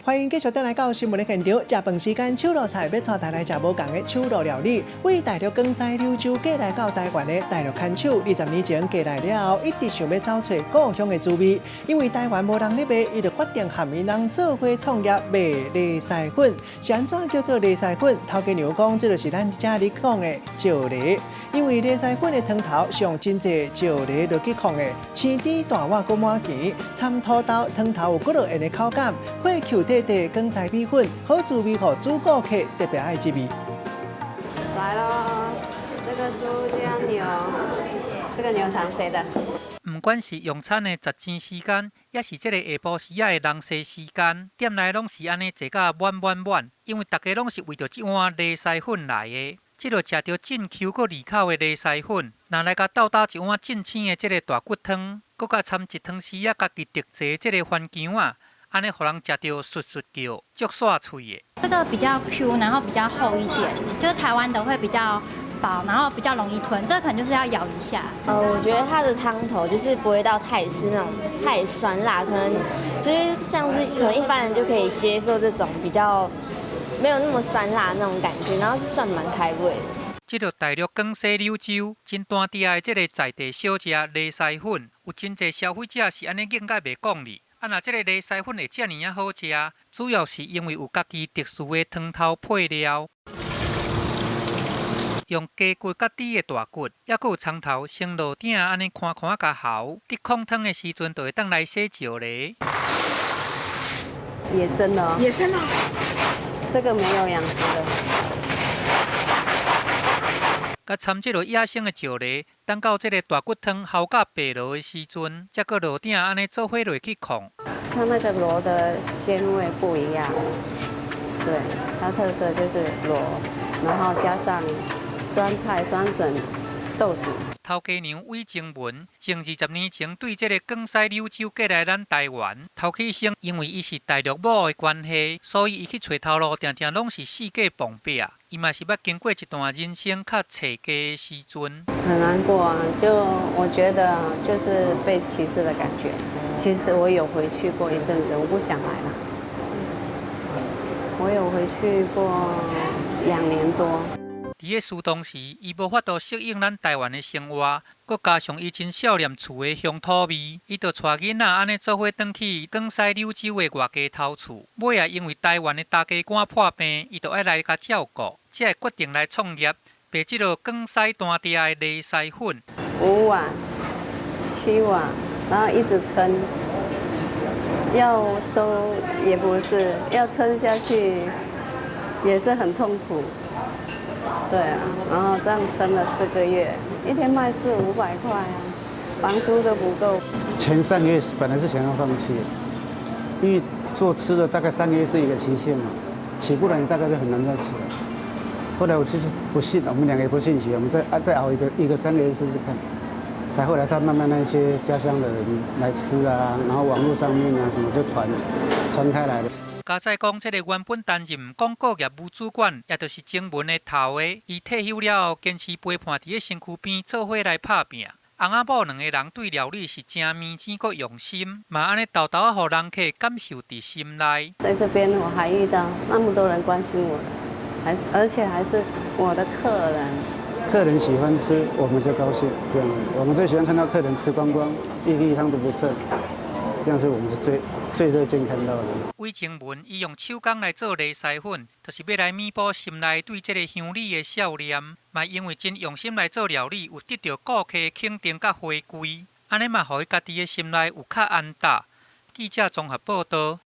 歡迎繼續轉來到新聞的現場。食飯時間，手路菜欲帶大家來食無仝的手路料理。為大陸廣西柳州過來到台灣的大陸牽手，20年前過來了後，一直想欲走揣故鄉的滋味。因為台灣無人咧賣，伊就決定和𪜶人做伙創業賣螺螄粉。是按怎叫做螺螄粉？頭家娘講，這就是咱遮咧講的石螺。因為螺螄粉的湯頭是用真濟石螺落去炕的，青甜大碗閣滿羹，摻土豆湯頭有骨落煙的口感，火 Q 塊塊廣西米粉，好滋味，予主顧客特別愛這味。來咯，這個豬加牛，這個牛腸誰的？毋管是用餐的十錢時間，抑是這个下晡時仔的人濟時間，店內攏是按呢坐甲滿滿滿，因為逐家攏是為著這碗螺螄粉來的。這个食著真 Q 閣利口的螺螄粉，若來共鬥搭一碗真鮮的這个大骨湯，閣共摻一湯匙仔家己特製這个番薑仔，按呢予人食著窣窣叫，足煞喙的。這個比較 Q，然後比較厚一點，就是台灣的會比較薄，然後比較容易吞，這個可能就是要咬一下。我覺得它的湯頭就是不會到太是那種太酸辣，可能就是像是可能一般人就可以接受這種比較沒有那麼酸辣那種感覺，然後是算蠻開胃的。這个大陸廣西柳州真單調的這个在地小食螺螄粉，有真濟消費者是按呢應該袂講哩。啊，若這个螺螄粉會遮爾仔好食，主要是因為有家己特殊的湯頭配料，用雞骨佮豬的大骨，抑閣有蔥頭先落鼎按呢寬寬共烜，佇炕湯的時陣就會當來洗石螺。野生的哦，野生的，這個沒有養殖的。佮摻這个野生的石螺，等到這个大骨湯烜甲白濁的時陣，才閣落鼎按呢做伙落去炕。它那個螺的鮮味不一樣，對，它特色就是螺，然後加上酸菜、酸筍、豆子。頭家娘韋靜文，前20年前對這个廣西柳州過來咱台灣，頭起先因為伊是大陸某的關係，所以伊去揣頭路，定定攏是四界碰壁。伊嘛是捌經過一段人生較凄凄的時陣。很難過啊，就我覺得就是被歧視的感覺。其實我有回去過一陣子，我不想來了。我有回去過2年多。佇咧書當時，伊無法度適應咱台灣的生活，閣加上伊真少念厝的鄉土味，伊就帶囡仔按呢做伙轉去廣西柳州的外家頭厝。尾仔因為台灣的大家官破病，伊就愛來共照顧，才會決定來創業，賣這个廣西單調的螺螄粉。五碗、七碗，然後一直撐，要收也不是，要撐下去也是很痛苦。對啊，然後這樣撐了4個月，一天賣四五百塊啊，房租都不夠。前3個月本來是想要放棄，因為做吃的大概三個月是一個期限嘛，起不來你大概就很難再起了。後來我就是不信，我們兩個也不信邪，我們再熬一個3個月試試看。才後來他慢慢那些家鄉的人來吃啊，然後網絡上面啊什麼就傳開來了。加載講，這个原本擔任廣告業務主管，也就是前文的頭的，伊退休了後，堅持陪伴佇咧身軀邊做伙來拍拚。翁仔某兩个人對料理是誠認真閣用心，嘛按呢沓沓仔予人客感受佇心內。在這邊我還遇到那麼多人關心我的，還而且還是我的客人。客人喜歡吃，我們就高興。這樣，我們最喜歡看到客人吃光光，一粒湯都不剩，這樣是我們是最最樂見看到的。韋靜文伊用手工來做螺螄粉，就是欲來彌補心內對這个鄉里的少念。嘛因為真用心來做料理，有得著顧客的肯定佮回饋，按呢嘛予伊家己的心內有較安踏。記者綜合報道。